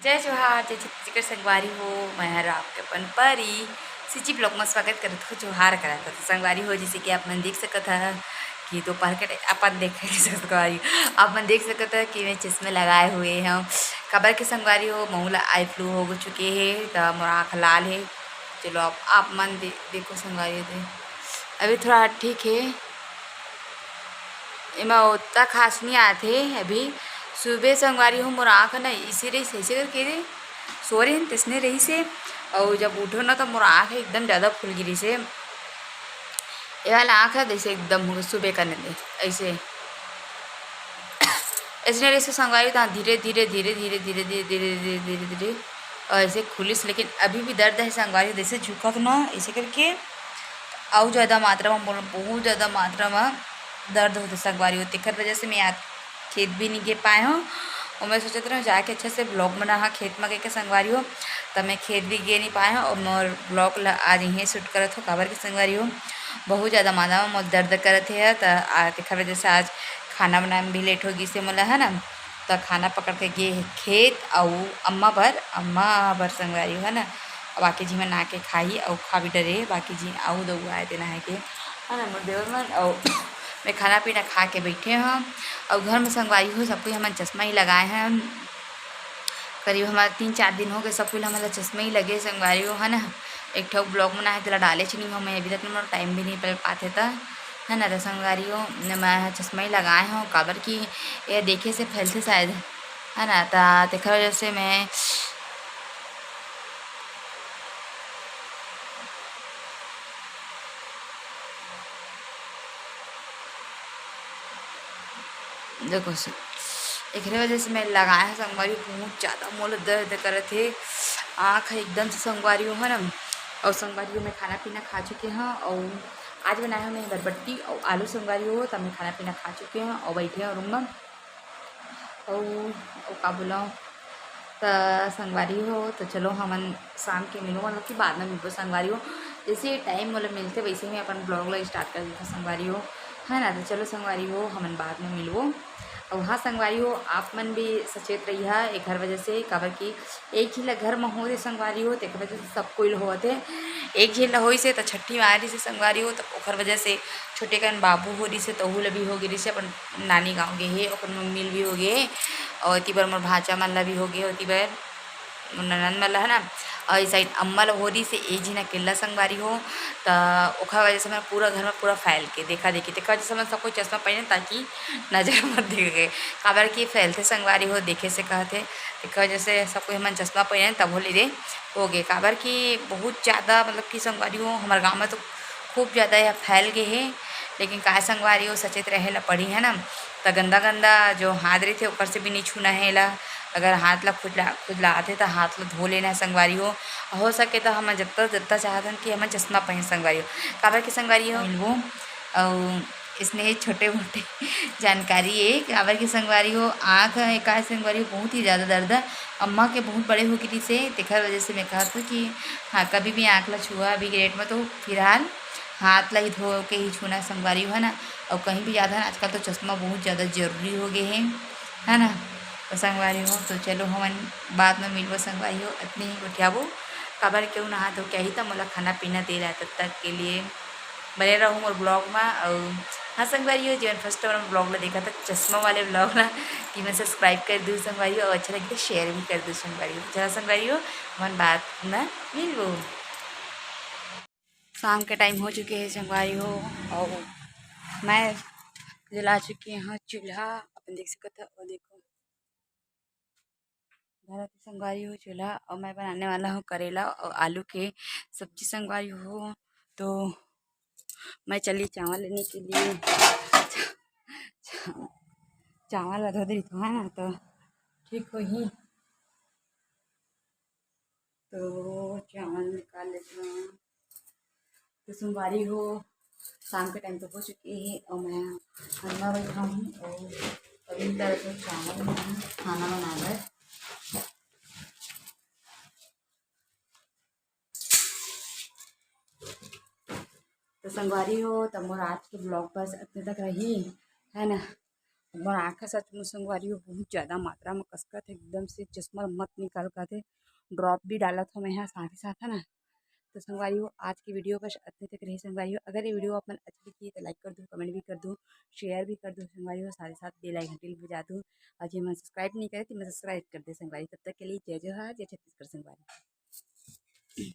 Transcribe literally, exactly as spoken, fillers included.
जय जोहार, जय छत्तीसगढ़ संगवारी हो। मैं हर आपके अपन परी CG vlog में स्वागत करत हूँ। जोहार करत हूँ। तो संगवारी हो, जैसे कि आप मन देख सकत ह कि दोपहर के टाइ-, अपन देख सकत, संगवारी, आप मन देख सकत ह कि मैं चश्मे लगाए हुए हूँ। काबर के संगवारी हो, महू ला आई फ्लू हो चुके हे, त मोर आँख लाल हे। चलो, आप, आप मन दे-, देखो संगवारी हो, दे-, अभी थोड़ा ठीक हे। एमा ओतका खास नहीं आत हे अभी। सुबह संगवारी हो, मोर आँख न इसे रहिस, ऐसे करके रे, सो रहे तैसने रहिस हे। अउ जब उठो न, त मोर आँख एकदम ज़्यादा फूल गिरिस हे। ये वाला आँख ह, जैसे एकदम हो सुबह का नहीं, ऐसे। ऐसने रहिस हे संगवारी, त धीरे, धीरे, धीरे, धीरे, धीरे, धीरे, धीरे, धीरे, धीरे, धीरे, अउ ऐसे खुलिस, लेकिन अभी भी दर्द हे संगवारी, जैसे झुकत ना, ऐसे करके अउ ज़्यादा मात्रा में, मोला बहुत ज़्यादा मात्रा में दर्द होथे संगवारी हो। तेखर वजह से मैं आज खेत भी नहीं गे पाए हूँ, अउ मैं सोचत रहूँ जाके अच्छा से vlog बनाहूँ खेत में कहिके संगवारी हो, त मैं खेत भी गे नहीं पाए हूँ, अउ मोर vlog ला आज इहें shoot करत हूँ, काबर के संगवारी हो, बहुत ज़्यादा माथा में मोर दर्द करत हे, त आ, तेखर वजह से आज खाना बनाए में भी late हो गिस हे मोला, है ना। त खाना पकड़ के गे हे खेत, अउ अम्मा बर, अम्मा बर संगवारी हो, है ना। बाकी झी मन आके खाही अउ खा भी डरे, बाकी झी अउ दऊ आए तेना है के, है ना, मोर देवर मन। अउ मैं खाना पीना खा के बैठे हूँ। अउ घर में संगवारी हो, सब कोई हमन चश्मा ही लगाए हैं। करीब हमारा तीन चार दिन हो गए, सब कोई हमन ला चश्मा ही लगे संगवारी हो, है ना। एक ठो vlog बनाए, तेला डाले च नहीं हो मैं, अभी तक मोर time भी नहीं मिल पाथे त, है ना। त संगवारी हो, मैं चश्मा ही लगाए हूँ, काबर कि ये देखे से फैलथे शायद, है ना। त तेखर वजह से मैं देखो से, एकरे वजह से मैं लगाए हूँ संगवारी, बहुत ज़्यादा मोला दर्द करत हे आँख एकदम से संगवारी हो, है ना। अउ संगवारी हो, मैं खाना पीना खा चुके हूँ, अउ आज बनाए हूँ मैं बरबट्टी अउ आलू संगवारी हो, त मैं खाना पीना खा चुके हूँ अउ बैठे हूँ room में। अउ, अउ का बोलूँ, त संगवारी हो, त चलो हमन शाम के मिलबो, मतलब कि बाद में मिलबो संगवारी हो। जैसे time मोला मिलथे वैसे मैं अपन vlog ला start कर देथों संगवारी हो, है ना। त चलो संगवारी हो, हमन बाद में मिलबो। अउ हाँ संगवारी हो, आप मन भी सचेत रहिहा एखर वजह से, काबर कि एक ही ला घर में होत हे संगवारी हो, तेखर वजह से सब कोई ला होवत हे। एक झन ला होइस हे त छट्ठी मारिस हे संगवारी हो, त ओखर वजह से छोटे कन बाबू हो रिस हे, तहू ला भी हो गे रिस हे, अपन नानी गाँव गे हे, ओकर मम्मी ल भी हो गे हे, अउ एती बर मोर भांचा मन ला भी हो गे हे, ओती बर मोर ननद मन ला, है ना। अउ इस side अम्मा ला हो रिस हे, एक झिन अकेल्ला संगवारी हो, त ओखर वजह से मैं पूरा घर में पूरा फैल के देखा देखी, तेखर वजह से मैं सब कोई चश्मा पहिने ताकि नजर मत देखे, काबर कि फैलथे संगवारी हो, देखे से कहथे, तेखर वजह से सब कोई हमन चश्मा पहिने तभो ले दे हो गे, काबर कि बहुत ज़्यादा, मतलब कि संगवारी हो, हमर गाँव में तो खूब ज़्यादा यह फैल गे हे, लेकिन काय संगवारी हो, सचेत रहे ला पड़ी, है ना। त गंदा गंदा जो हाथ रहिथे, ओकर से भी नहीं छूना हे एला। अगर हाथ ला खुजला, खुजलात हे, त हाथ ला धो लेना हे संगवारी हो। हो सके त हमन जत्ता, जत्ता चाहत हन कि हमन चश्मा पहिन संगवारी हो, काबर कि संगवारी हो, मिलबो। अउ इसने छोटे मोटे जानकारी ए, काबर कि संगवारी हो, आँख ह, काय संगवारी हो, बहुत ही ज़्यादा दर्द हे। अम्मा के बहुत बड़े हो गिरिस हे, तेखर वजह से मैं कहत हूँ कि हाँ, कभी भी आँख ला छुआ, अभी के date में तो फिलहाल हाथ ला ही धो के ही छूना संगवारी हो, है ना। अउ कहीं भी जात हन, आजकल तो चश्मा बहुत ज़्यादा जरूरी हो गे हे, है ना। तो संगवारी हो, तो चलो हमन बाद में मिलबो संगवारी हो, अतने ही गोठियाबो, काबर के नहा धो के आही त मोला खाना पीना दे ला, तब तक के लिए बने रहू मोर vlog में। अउ हाँ संगवारी हो, जेमन first time vlog ला देखत ह, चश्मा वाले vlog ला, कि मैं subscribe कर दूँ संगवारी हो, अउ अच्छा लगे तो share भी कर दूँ संगवारी हो। चला संगवारी हो, हमन बाद में मिलबो। शाम के time हो चुके हे संगवारी हो, अउ मैं जला चुके हूँ चूल्हा, अपन देख सकत ह, अउ देखो, धरत हे संगवारी हो चूल्हा, अउ मैं बनाने वाला हूँ करेला अउ आलू के सब्जी संगवारी हो। तो मैं चली चावल लेने के लिए। चा-, चा-, चावल ला धो देथों, है ना, तो ठीक होही। तो चावल निकाल लेथों। तो संगवारी हो, शाम के time तो हो चुके हे अउ मैं खाना बैठा हूँ अउ अभी तरह से चावल बनाना, खाना बनाए बर। तो संगवारी हो, त मोर आज के vlog बस अतने तक रही, है ना। मोर आँख ह सचमुच संगवारी हो बहुत ज़्यादा मात्रा में कसकत हे, एकदम से चश्मा मत निकाल कथे, ड्रॉप भी डालत हो मैं यहाँ साथ ही साथ, है ना। तो संगवारी हो, आज की वीडियो बस इतने तक रही संगवारी हो। अगर ये वीडियो आप मन अच्छी लगी तो लाइक कर दो, कमेंट भी कर दो, शेयर भी कर दो संगवारी हो, साथ ही साथ बेल आइकन भी बजा दो। और जे मन सब्सक्राइब नहीं करे तो मन सब्सक्राइब कर दे संगवारी। तब तक के लिए जय जोहार, जय छत्तीसगढ़ संगवारी।